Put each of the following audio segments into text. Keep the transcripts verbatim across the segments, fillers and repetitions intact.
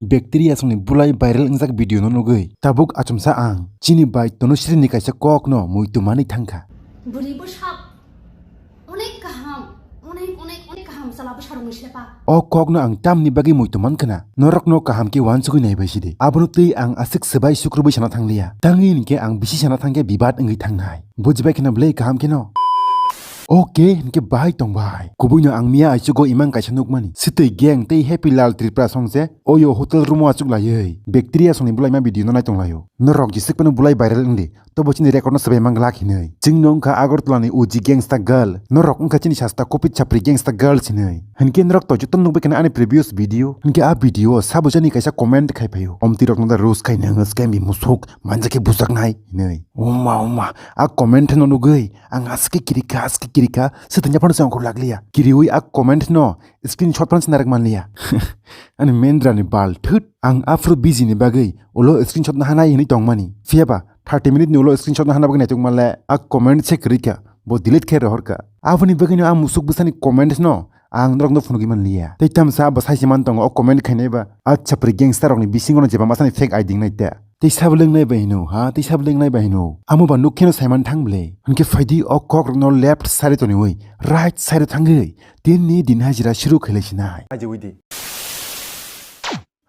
Bacteria songni bulai viral wngjak video no nugwi tabuk achomsa ang chini bai Tanusri ni kaisa kok no muitu manwi thangkha. Bwrwi bwsa onek kaham, onek, onek, onek kaham chwla bwsarokni sepa. O kokno ang tamni bagwi muitu mankha na? Norokno kaham khe uansugwi naibai sidi. Abono twi ang aswk swbai sukrubwi sana thangliya. Tangwi hinkhe ang bisi sana thangkhe bibad wngwi thangnai. Bujibai kheno bwlwi kaham kheno? Oke, hinkhe bahai tongbai. Kubuino ang miya aichugo imang kaisa nukmani. Swtwi gang tei Happy Lal Tripura songse oyo hotel room o achuklaiwi bacteria songni bulaima video no naitonglaio. Norok jeswk phano bulai viral wngdi. Tobo chini record no swbai mang glak hinwi. Chwng no wngkha Agartala ni O G gangsta girl. Norok wngkha chini sasta Kopit Chapri gangsta girls hinwi. Hinkhe norok to joto nukbai kheno ani previous video. Hinkhe a video o sabo jani kaisa comment khai phaio. Omtwi rok no da roast khai nang scam bi musuk manja khe bujaknai hinwi. Uma uma a comment no nugwi ang aske kirika aske kirika swtanya phano chongkhor lakliya. Kiriwi a comment no screenshot phano sinarak manliya. Ani mendra ni bal thut ang afro busy ni bagwi ulo screenshot no hanai hinwi tongmani. Phiyaba thirty minute ni ulo screenshot no hana bagwi naitok manle a comment se kwrwi kha, bo delete khe rohor kha. Aboni bagwi no a musuk bwsani comment no ang norok no phunugwi manliya. Tei tamsa bo saisi man tongo o comment khainai ba a chapri gangster rok ni bisingo no jeba masani fake I D wngnai ta. Tei sabo lengnai bai hino ha, tei sabo lengnai bai hino. Amo ba nuk kheno saiman thang ble. Hinkhe phaidi o kok rok no left side toniwi right side thangwi tin ni din hajira shuru khailai sinai. Aje widi.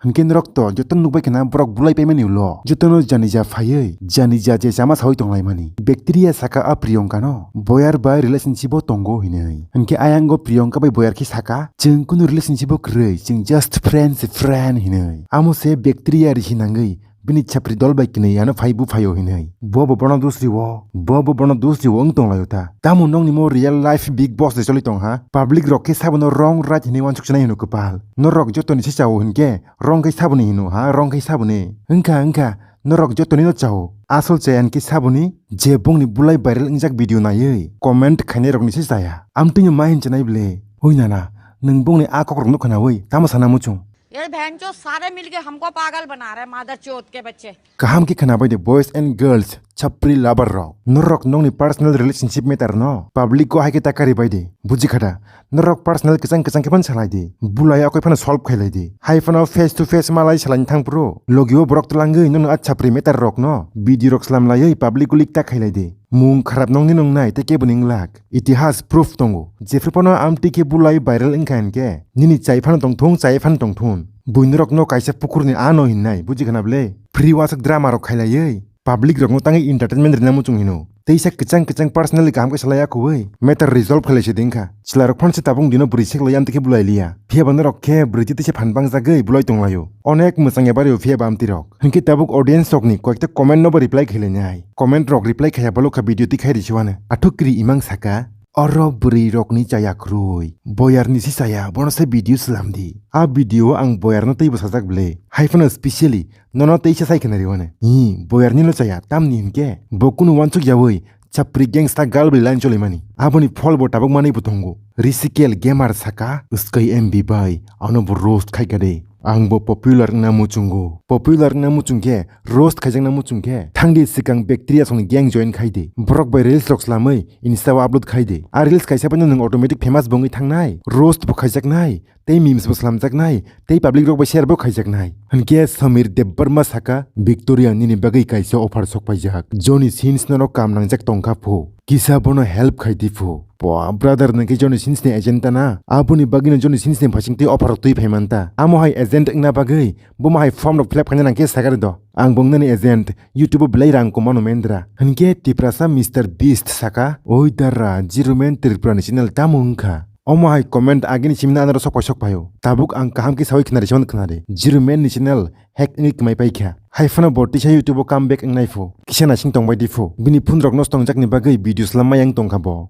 Hinkhe norok to joto nukbai khna borok bulai paimani ulo. Jotono janija phaiwi, janija je chama sawi tonglaimani. Bacteria saka a Priyanka no boyar bai relationship o tongo hinwi. Hinkhe ayang go Priyanka bai boyar khe saka, "Chwng kunu relationship o kwrwi, chwng just friend se friend," hinwi. Amo se bacteria risi nangwi bini chapri dol bai kwnwi ano phai bu phaio hinwi. Bo bo bono dusri o, bo bo bono dusri o wng tonglaio ta. Tamo nokni mo real life Bigg Boss de choli tong ha? Public rok khe sabono wrong right hinwi uansuk sinai hino kwpal. Norok jotoni se chao hinkhe wrong khe saboni hino ha, wrong khe saboni. Wngkha, wngkha, norok jotoni no chao. Asol chaya hinkhe saboni je bongni bulai viral wngjak video naiwi comment khainai rokni se chaya. Amtwino ma hinchanai ble. Oi nana, nwng bongni a kokrokno khwnawi tamo sana muchung? ये बहनचोद सारे मिलके हमको पागल बना रहे हैं, मादरचोद के बच्चे। Kaham khe khwnabai de, boys and girls, chapri lover rok. Norok nokni personal relationship matter no public o hai khe ta karibai de. Buji kha da? Norok personal kwchang kwchang khe phano salai de. Bulai okoi phano solve khailai de. Hai phano face to face malai salai thang phuru. Logi o borok twlangwi nono a chapri matter rok no video rok slam laiwi public o leak ta khailai de. Mung kharap nokni nongnai tei kebo ni wng lak. Itihas proof tongo. Jephru phano amtwi khe bulai viral wngkha hinkhe, nini chai phano tongthung, chai phano tongthun. Buini rokno kaisa pukurni ano hinnai, buji khna ble? Free wasuk drama rok khailaiwi, public rokno tangwi entertainment rina muchung hino. Teisa kwchang kwchang personally kaham khe salai ya khuwi, matter resolve khailai se dingkha. Chwla rok phano se tabung dino bwrwi seklai amtwi khe bulai liya. Phiya ba norok khe bwrwi twi teisa phan bangjagwi bulai tonglaio. Onek mwchang ya bario phiya ba amtwi rok. Hinkhe tabuk audience rokni koikta comment no bo reply khailainai. Comment rok reply khaiya balo kha video twi khai risiwano. Athuk kri imang saka, oro bwrwi rokni chaya kwrwi. Boyar ni si chaya, bono se video slam di. A video o ang boyar no teibo sajak ble. Hai phano specially nono teisa sai khna riwano. Hi, boyar ni no chaya, tamni hinkhe bo kunu wansuk yawi chapri gangsta girl bai line choli mani. Aboni phol bo tabuk manwi bo tongo. Risikel gamer saka, "Sky M B bai, ano bo roast khai kha de." Ang bo popular wngna muchungo. Popular wngna muchung khe, roast khaijakna muchung khe, thangdi swkang bacteria songni gang join khai di. Borok bai reels rok slamwi Insta o upload khai di. A reels kaisa bai no nwng automatic famous bo wngwi thangnai, roast bo khaijaknai, tei memes bo slamjaknai, tei public rok bai share bo khaijaknai. Hinkhe Samir Debbarma saka, "Victoria nini bagwi kaisa offer sokpaijak. Johnny Sins nono kam nangjak tongkha pho. Kisa bono help khai di pho." Bo brother, nwng khe Johnny Sins ni agent ta na? Aboni bagwi no Johnny Sins ni phaising twi offer rok twi phai man ta. Amo hai agent wngna bagwi bo mo hai form rok fill up khaina nang khe sakari do. Ang bo wngnani agent, YouTube o belai rang komano mendra. Hinkhe Tiprasa Mister Beast saka, "Oi dara, Zero Man Tripura ni channel tamo wngkha?" Omo hai comment agini simna anaro sokpai sokpaio. Tabuk ang kaham khe sawi khna risiman khna de. Zero Man ni channel hack wngwi kwmai paikha. Hai phano bo tisa YouTube o come back wngnai pho. Kisa naising tongbai di pho. Bini phone rok nosto wngjak ni bagwi video slam mayang tongkha bo.